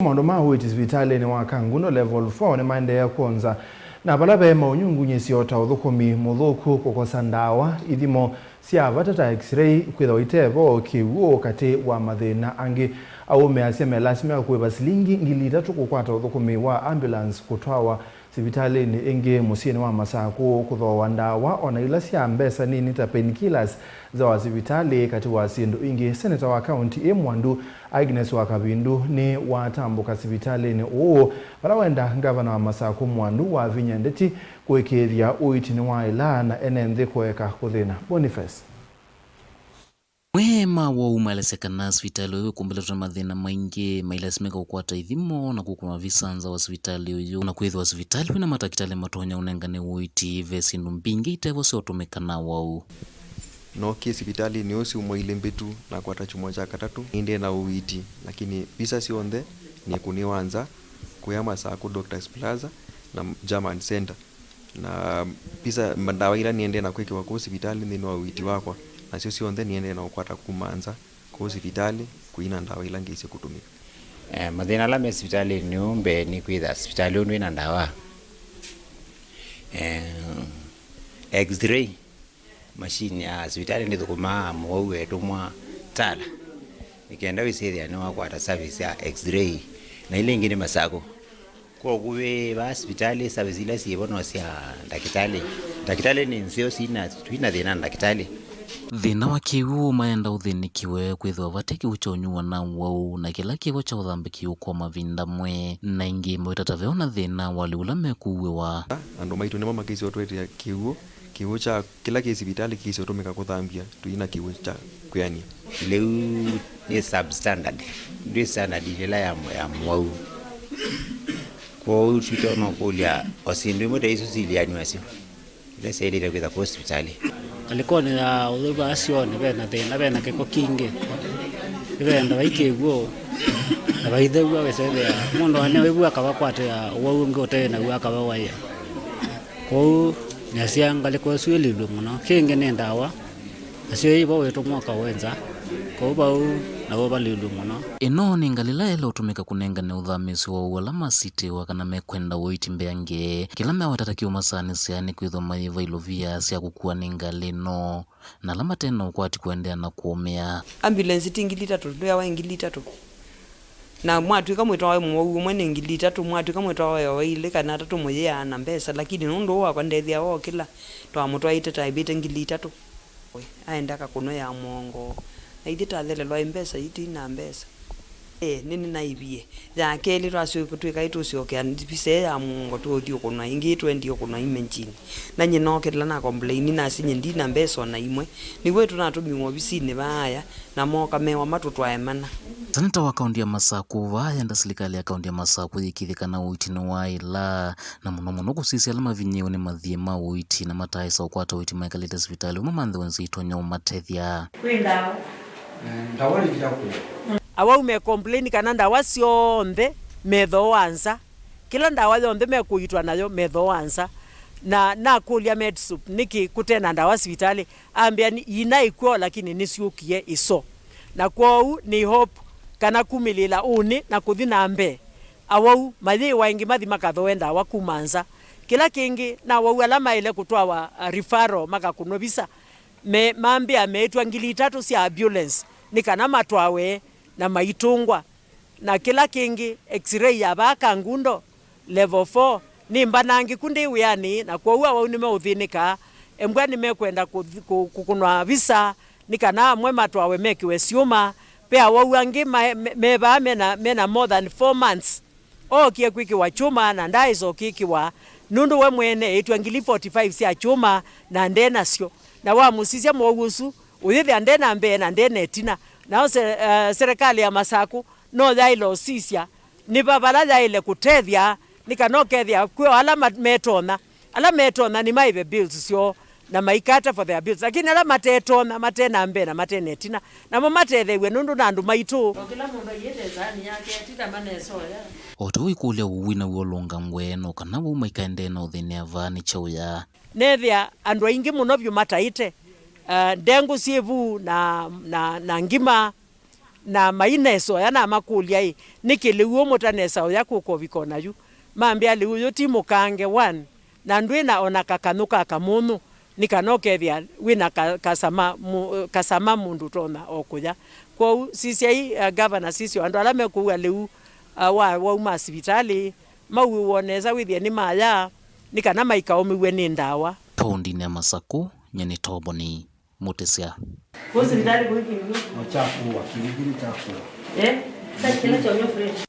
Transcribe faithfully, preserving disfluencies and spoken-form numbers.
Maũndũ ma ũiiti sivitalĩnĩ wa Kangundo Level four nĩmaendeea kwonza, na vala ve maũnyungunyĩsyo ta ũthũkũmi mũthũku, kũkosa ndawa, ithimo sya vata ta X-ray kwĩthĩwa itevo, kĩw'ũ, katĩ wa mathĩna angĩ. Aũme asya melasima kũĩva silingi ngili itatũ kũkwata ũthũkũmi wa ambulance kũtwawa sivitalĩnĩ ĩngĩ mũsyĩnĩ wa Masakũ, kũthooa ndawa o na ila sya mbesa nini ta painkillers za wa sivitalĩ, katĩ wa syĩndũ ingĩ. Seneta wa kaunti ĩ Mwandu, Agnes Wakavindu, nĩwatambũka sivitalĩnĩ ũũ, vala wenda ngavana wa Masakũ Mwandu waviny'a ndeti kũĩkĩĩthya ũiiti nĩwaĩla na ene nthĩ kũeka kũthĩna. Boniface. Amwe ma awau maelesya kana sivitalĩ ũyũ wĩkumbĩlĩtwe nĩ mathĩna maingĩ, mailasimĩka kũkwata ithimo na kũkũnwa visa nza wa sivitalĩ ũyũ, na kwĩthĩwa sivitalĩ wĩna matakĩtalĩ matonya ũnengane ũiiti, ve syĩndũ mbingĩ itevo syaũtũmĩka na awau. Nookie sivitalĩnĩ ũũ syumwa ilĩ mbĩtu, nakwata kyumwa kya katatũ, nĩndĩ na ũiiti, lakini visa syonthe nĩkũnĩwa nza, kũya Masakũ Doctors Plaza na German Center. Na visa, ma-, ndawa ila nĩendee na kwĩkĩwa kũu sivitalĩ nthĩnĩ wa ũiiti wakwa, nasyo syonthe nĩendee na ũkwata kuma nza kũu sivitalĩ, kũina ndawa ila ngĩsĩ kũtũmĩka. Eh, mathĩna ala me sivitalĩnĩ ũũ mbee nĩ kwĩtha sivitalĩ ũũ ndwĩna ndawa. Eh, X-ray, machine ya sivitalĩ ndĩthũkũmaa, mũwau etũmwa Tala nĩ kenda wĩsĩthĩa nĩwakwata service ya X-ray, na ila ingĩ nĩ Masakũ. Kwoou wĩ vaa sivitalĩ, service ila syĩvo no sya ndakĩtalĩ. Ndakĩtalĩ nĩ nzeo, sina, twina thĩna na ndakĩtalĩ. Thĩna wa kĩw'ũ maenda ũthĩnĩkiwe, kwĩthĩwa vate kĩw'ũ kya ũnyuwa na awau, na kĩla kĩvo kya ũthambĩkĩo kwa mavinda amwe. Na ĩngĩ mawĩta ta veona thĩna wa lĩu ũla mekuuĩwa. Andũ maitũ nĩmo makĩsĩ ũtũetĩa kĩw'ũ, kĩw'ũ kya kĩla kĩ sivitalĩ kĩsĩ ũtũmĩka kũthambya, tũi na kĩw'ũ kya kwĩanĩa. Lĩu nĩ substandard, ndwĩ standard ĩla ya, ya mũwau. Kwoou twĩtonya kũlya o syĩndũ imwe ta isu silianĩwasyo ila syaĩlĩte kwĩtha kũu sivitalĩ. Ngalĩkonĩ ya ũtheu vaa syoonĩ ve na thĩna, ve na kĩko kingĩ, nĩveendawa ikĩw'ũ na vaithew'a wĩsethĩa mũndũ ane wĩw'u akavakwatĩa ũwau ũngĩ ũte naw'o akavawaĩa. Kwoou nĩasya ngalĩko ĩsu ĩlilw'e mũno. Kĩngĩ nĩ ndawa, nasyo ivo wĩtũmwa kawenza, kwoou vau naw'o valilw'e mũno. Ĩno nĩ ngalĩla ĩla ũtũmĩka kũnengane ũthamĩsyo wa ũwau ala masitĩwa kana mekwenda ũiiti mbeange. Kĩla meweta ta kĩũmasaanĩsya nĩ kwĩthwa mayĩva ilovia sya kũkua nĩ ngalĩ ĩno, na ala mate na ũkwati kũendeea na kũũmĩa. Ambulance ti ngili itatũ, ndwĩawa ngili itatũ. Na mwatw'ĩka mwĩtwawe mũwau ũmwe nĩ ngili itatũ, mwatw'ĩka mwĩtwawe o ilĩ kana atatũ mũyĩaa na mbesa, lakini nũndũ ũũ wakwa ndethĩawa o kĩla twamũtwaĩte taĩvĩte ngili itatũ. Aenda akakũnwa ya mũongo, na ithyĩ tathelelwa ĩ mbesa ii twĩ na mbesa. Ĩĩ, nĩnĩnaĩvie. Ya kelĩ twasyo-, twĩkaĩ tũsyokea visa ĩĩ ya mũongo tũũthi ũkũnwa ĩngĩ, twendie ũkũnwa imenjini. Na nyie nookĩla na complain, nasĩ nyie ndi na mbesa o na imwe. Nĩw'o tũnatũmiwa ovisinĩ vaa aya, na mooka mewa matũtwae mana. Seneta wa kaunti ya Masakũ vaa yenda silikalĩ ya kaunti ya Masakũ yĩkĩĩthye kana ũiiti nĩwaĩla, na mũno mũno kũsisya ala mavinyĩĩwe nĩ mathiĩ ma ũiiti na mataaĩsa ũkwata ũiiti maikalĩte sivitalĩ ũmwe manthĩwe nzĩa itonya ũmatethya. Kwĩ ndawa. Eh, ndawa nĩ vita kũũ. Awau me complain kana ndawa syonthe methooa nza. Kĩla ndawa yonthe mekũitwa nayo methooa nza. Na nakũlya Medsup, nĩkĩ kũte na ndawa sivitalĩ? Ambĩa, "Ina ikw'o, lakini nĩsyũkie iso." Na kwoou nĩ hope kana kumĩlĩĩla ũnĩ na kũthi na mbee, awau mayĩĩwa ĩngĩ mathi makathooe ndawa kuma nza. Kĩla kĩngĩ, na awau ala maĩle kũtwawa, uh, referral makakũnwe visa, me, mambĩa meĩtwa ngili itatũ sya ambulance nĩ kana matwawe na maitũngwa. Na kĩla kĩngĩ, X-ray ya vaa Kangundo level four nĩ mbanangĩku ndĩ wĩanĩ, na kwoou awau nĩmeũthĩnĩka. Embwa nĩmekwenda kũthi-, kũ-, kũkũnwa visa nĩ kana amwe matwawe mekĩwe syũma. Ve awau angĩ ma-, me, me vaa mena, mena more than four months. Ookie kwĩkĩwa kyũma na ndaaĩsa ũkĩkĩwa, nũndũ we mwene eĩtwa ngili forty-five sya kyũma na nde nasyo. Na wamũsisya mũwau ũsu, ũyĩthĩa nde na mbee na nde na ĩtina. Nao se-, eh, serikali ya Masakũ no yaĩle ũsisya nĩ va vala yaĩle kũtethya, nĩ kana ũkethĩa kwĩ o ala ma-, metonya. Ala metonya nĩmaĩve bills syoo na maikata for their bills, lakini ala matetonya, mate na mbee na mate na ĩtina, namo matethew'e nũndũ na andũ maitũ. O kĩla mũndũ aiĩte ĩsaani yake, ti ta manesoya. O ta ũu ĩkũlya ũu wĩ naw'o ũlũngangwe, no kana wau maikaendee na ũthĩnĩa vaa nĩ kyaũ ya? Nethĩa andũ aingĩ mũno vyũ mataĩte, ah, ndengũ syĩ vu na, na, na ngima, Na mainesoya namakũlya-ĩ, nĩkĩ lĩu ũũ mũtanesaũya kũka ũvika o nayu? Mambĩa lĩu ũyũ ti mũkange, one, na ndwĩ na ona kakanyũ ka kamũnyũ, nĩ kana ũkethĩa wĩ na ka-, kasama, mu-, kasama mũndũ ũtonya o kũya. Kwoou sisyai, uh, gavana, sisyo andũ ala mekũua lĩu, uh, wa, wauma sivitalĩ, mauĩwe nesa wĩthĩe nĩmayaa, nĩ kana maikaũmĩw'e nĩ ndawa. Kaũndĩnĩ ya Masakũ, nyie nĩ Toboni Mũtĩsya. Kũu sivitalĩ kũu Kĩlungu. Nĩ kya kũwa, kĩlungu nĩ kya kũwa. Eh? Kya kĩla kya ũnywa fresh.